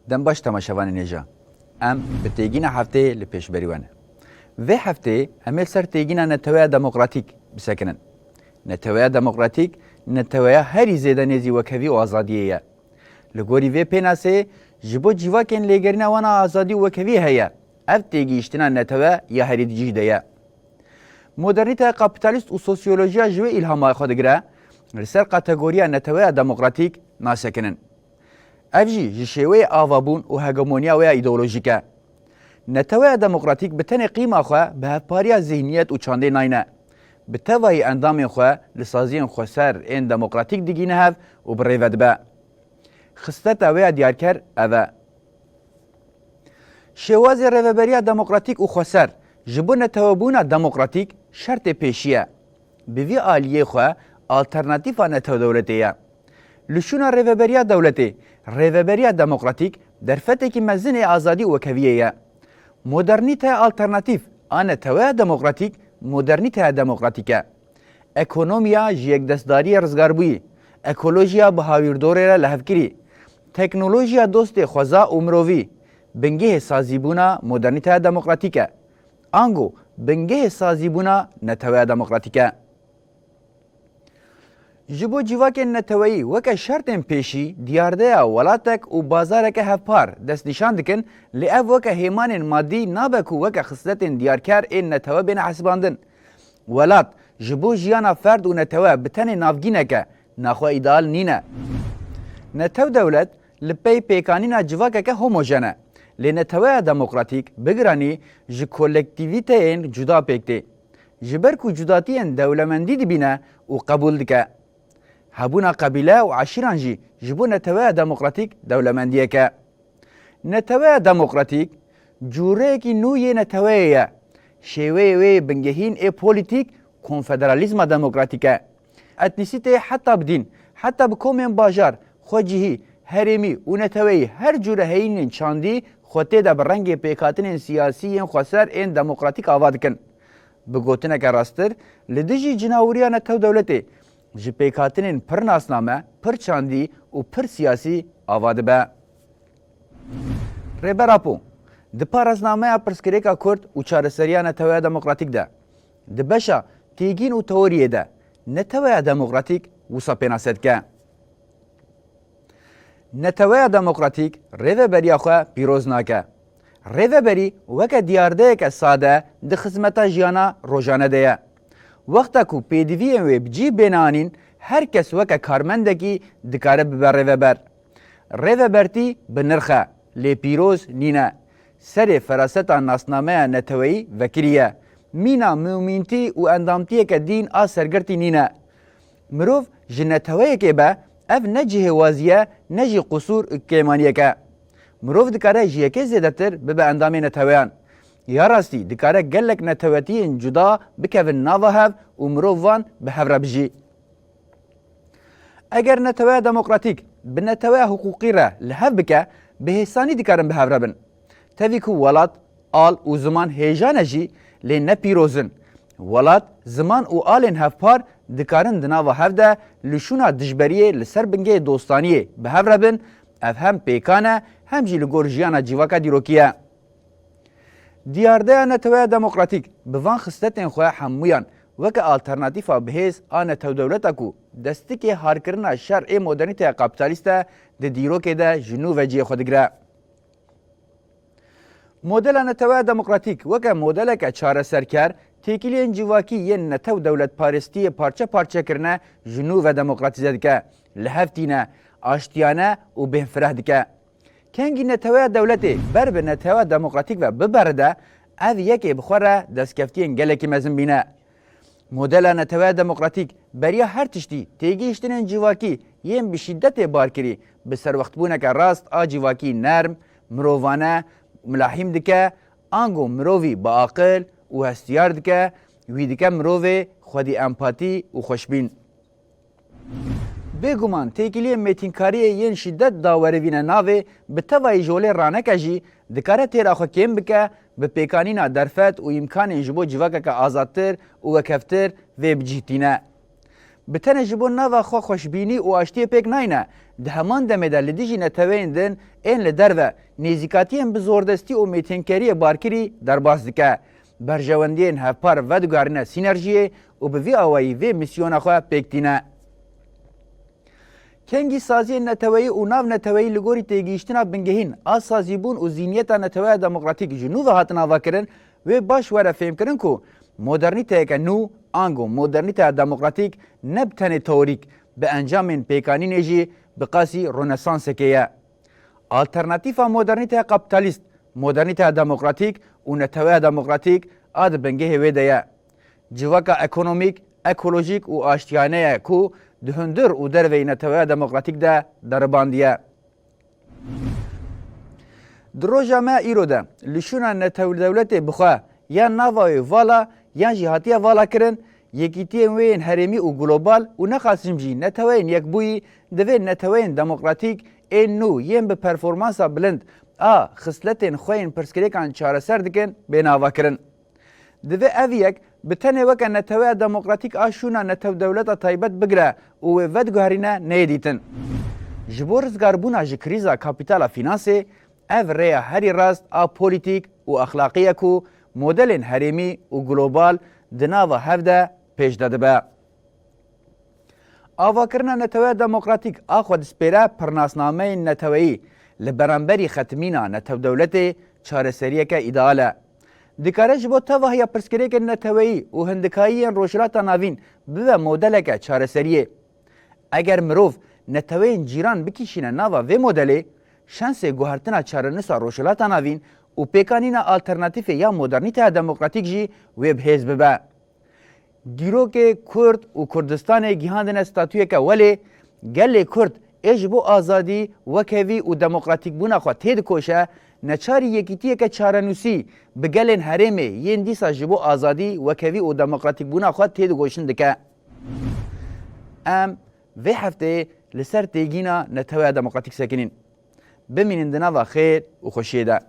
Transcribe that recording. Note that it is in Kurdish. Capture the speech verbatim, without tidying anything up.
Dem baş temaşevanên hêja. Em bi têgîna hefteyê li pêşberî we ne. Vê hefteyê em ê li ser têgîna neteweya demokratîk bisekinin. Neteweya demokratîk, neteweya herî zêde nêzî wekhevî û azadiyê ye. Li gorî vê pênaseyê ji bo civakên lêgerîna wan a azadî û wekheviyê heye. Ev têgihiştina netewe ya herî di cih de ye. Modernîteya kapîtalîst û sosyolojiya ji wê îlhama xwe digire, li ser kategoriya neteweya demokratîk nasekinin. Ev jî ji şêweyê avabûn û hegemoniya wê ya îdeolojîk e. Neteweya demokratîk bi tenê qîma xwe bi hevpariya zîhniyet û çandê nayne. Bi tevayî endamên xwe li saziyên xweser ên demokratîk digîne hev û bi rê ve dibe. Xisteta wê ya diyarker ev e. Şêwazê rêveberiya demokratîk û xweser ji bo netewebûna demokratîk şertê pêşî ye. Bi vî aliyê xwe alternatîfa netewdewletê ye. Li şûna rêveberiya dewletê, rêveberiya demokratîk derfetekî mezin ê azadî û wekheviyê ye. Modernîteya alternatîf a neteweya demokratîk modernîteya demokratîk e. Ekonomiya ji yekdestdariyê rizgarbûyî, ekolojiya bi hawîrdorê re lihevkirî, teknolojiya dostê xweza û mirovî, bingehê sazîbûna modernîteya demokratîk e. Ango bingehê sazîbûna neteweya demokratîk e. Ji bo civakên neteweyî weke şertên pêşî diyardeya welatek û bazareke hevpar destnîşan dikin, lê ev weke hêmanên madî nabe ku weke xisletên diyarker ên netewe bêne hesibandin. Welat ji bo jiyana ferd û netewe bi tenê navgîneke naxwe îdeal nîne. Netew dewlet li pey pêkanîna civakeke homojen e, lê neteweya demokratîk bi giranî ji kolektîvîteyên cuda pêk tê. Ji ber ku cudatiyên dewlemendî dibîne û qebûl dike. Hebûna qebîle û eşîran jî ji bo neteweya demokratîk dewlemendiyek e. Neteweya demokratîk cûreyekî nû yê neteweyê ye. Şêweyê wê yê bingehîn ê polîtîk konfederalîzma demokratîk e. Etnîsîteyê heta bi dîn, heta bi komên bajar, xwecihî, herêmî û neteweyî her cûre heyînên çandî xwe tê de bi rengê pêkhatinên siyasî yên xweser ên demokratîk ava dikin. Bi gotineke rasttir, li dijî cinawiriya netew dewletê ji pêkhatinên pir nasname, pir çandî û pir siyasî ava dibe. Rêber Apo di parasnameya pirsgirêka Kurd û çareseriya neteweya demokratîk de, di beşa têgîn û teoriyê de neteweya demokratîk wisa pênase dike. Neteweya demokratîk rêveberiya xwe pîroz nake. Rêveberî weke diyardeyeke sade di xizmeta jiyana rojane de ye. Wexta ku pêdiviyên wê bi cih bêne anîn, her kes weke karmendekî dikare bibe rêveber. Rêvebertî bi nirx e, lê pîroz nîne. Serê feraseta nasnameya neteweyî vekirî ye. Mîna mûmîntî û endamtiyeke dîn a sergirtî nîne. Mirov ji neteweyekê be, ev ne cihê wazî ye, ne jî qusûr û kêmaniyek e. Mirov dikare ji yekê zêdetir bibe endamê neteweyan. Ya rastî dikare gelek netewetiyên cuda bikevin nava hev û mirov van bi hev re bijî. Eger neteweya demokratîk bi neteweya hiqûqî re li hev bike, bi hêsanî dikarin bi hev re bin. Tevî ku welat, al û ziman hêja ne jî, lê ne pîroz in. Welat, ziman û alên hevpar dikarin di nava hev de li şûna dijberiyê li ser bingehê dostaniyê bi hev re bin, ev hem pêkan e, hem jî li gor jiyana civaka dîrokî ye. Diyardeya neteweya demokratîk bi van xisletên xwe hemûyan weke alternatîfa bihêz a netewdewleta ku destikê harkirina şer ê modernîteya kapîtalîst e, di dîrokê de ji nû ve cihê xwe digire. Modela neteweya demokratîk weke modeleke çareserker, têkiliyên civakî yên netew dewletparêstiyê parçe parçe kirine ji nû ve demokratîze dike, li hev tîne, aştiyane û bêhnfireh dike. Kengî neteweya dewletê ber bi neteweya demokratîk ve biberide, ev yekê bi xwe re destkeftiyên gelekî mezin bîne. Modela neteweya demokratîk beriya her tiştî têgihiştinên civakî yên bi şîdetê barkirî bi serwextbûneke rast a civakî nerm, mirovane, milahîm dike, ango mirovî bi aqil û hestiyar dike, wî dike mirovê xwedî empatî û xweşbîn. Bêguman têkiliyên mêtînkariyê yên şîdet dawerivîne navê bi tevayî ji holê raneke jî dikare têra xwe kêm bike, bi pêkanîna derfet û îmkanên ji bo civakeke azadtir û wekhevtir vê bi cih tîne. Bi tenê ji bo nava xwe xweşbînî û aştiyê pêk nayne, di heman demê de li dijî neteweyên din ên li derve nêzîkatiyên bi zordestî û mêtinkeriyê barkirî derbas dike. Berjewendiyên hevpar vediguherîne sînerjiyê û bi vî awayî vê mîsyona xwe pêk tîne. Kengî saziyên neteweyî û navneteweyî li gorî têgihiştina bingehîn a sazîbûn û zîniyeta neteweya demokratîk ji nû ve hatin avakirin, wê baş were fêmkirin ku modernîteyeke nû, ango modernîteya demokratîk, ne bi tenê teorîk, bi encamên pêkanînê jî bi qasî ronesansekê ye. Alternatîfa modernîteya kapîtalîst, modernîteya demokratîk û neteweya demokratîk a di bingehê wê de ye. Civaka ekonomîk, ekolojîk û aştiyane ye ku di hundir û derveyî neteweya demokratîk de deribandiye. Di roja me îro de li şûna netewdewletê bixwe yan nava wê vala yan jî hatiye vala kirin, yekîtiyên wê yên herêmî û global û nexasim jî neteweyên yekbûyî divê neteweyên demokratîk ên nû yên bi performansa bilind a xisletên xwe yên pirsgirêkan çareser dikin bêne avakirin. Divê ev yek bi tenê weke neteweya demokratîk a şûna netewdewleta taybet bigire û wê vediguherîne neyê dîtin. Ji bo rizgarbûna ji krîza kapîtala fînansê, ev rêya herî rast a polîtîk û exlaqî ye ku modelên herêmî û global di nava hev de pêş de dibe. Avakirina neteweya demokratîk a xwe dispêre pirnasnameyên neteweyî li beramberî xetimîna netewdewletê çareseriyeke îdeal e. Dikare ji bo tevahiya pirsgirêkên neteweyî û hindikayî yên Rojhilata Navîn bibe modeleke çareseriyê. Eger mirov neteweyên cîran bikişîne nava vê modelê, şansê guhertina çarenûsa Rojhilata Navîn û pêkanîna alternatîfê ya modernîteya demokratîk jî wê bi hêz bibe. Dîrokê Kurd û Kurdistanê gihandine statuyeke welê, gelê Kurd ê ji bo azadî, wekhevî û demokratîkbûna xwe têdikoşe, neçarî yekîtiyeke çarenûsî bi gelên herêmê yên dîsa ji bo azadî, wekhevî û demokratîkbûna xwe têdigoşin dike. Em vê hefteyê li ser têgîna neteweya demokratîk sekinîn. Bimînin di nava xêr û xweşiyê de.